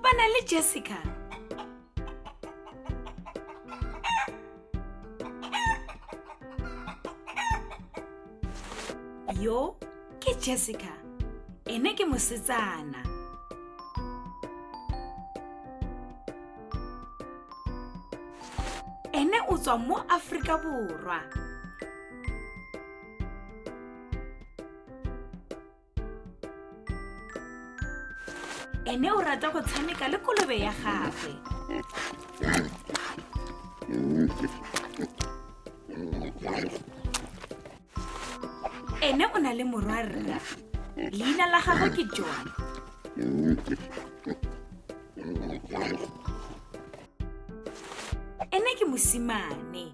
Kopana le Jessica. Yo ke Jessica. Ene ke mosetsana. Ene o tswa mo Afrika Borwa. Ene o rata go tshameka le kolobe ya gagwe. Ene o na le morwarra. Leina la gagwe ke John. Ene ke mosimane.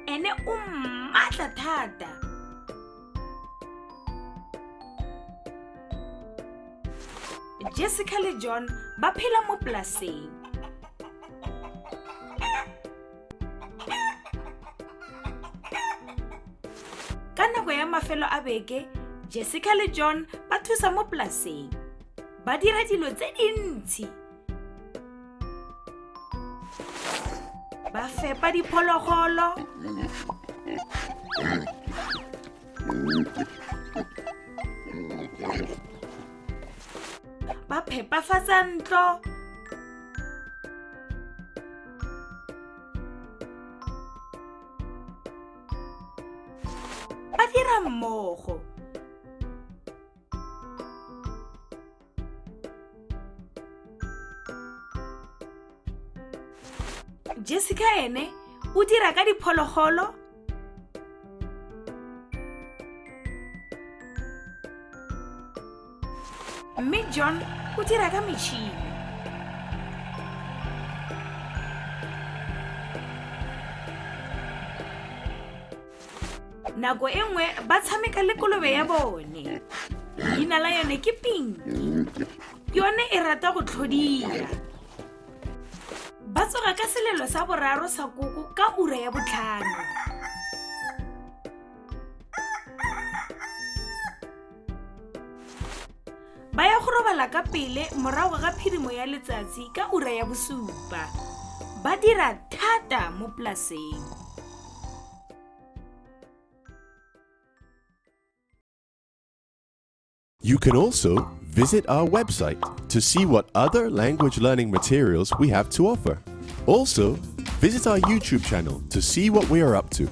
Ene o maatla thata. Jessica le John ba phela mo polaseng. Ka nako ya mafelo a beke, Jessica le John ba thusa mo polaseng. Ba dira dilo tse dintsi. Ba fepa diphologolo. Ba phepafatsa ntlo. Ba dira mmogo. Jessica ene o dira ka diphologolo. Mme John o dira ka metšhini. Nako e nngwe ba tshameka le kolobe ya bone. Leina la yone ke Pinky. Yone e rata go tlhodia. Ba tsoga ka selelo sa boraro sa koko ka ura ya botlhano. Ba ya go robala ka pele morago ga phirimo ya letsatsi ka ura ya bosupa. Ba dira thata mo polaseng. You can also visit our website to see what other language learning materials we have to offer. Also, visit our YouTube channel to see what we are up to.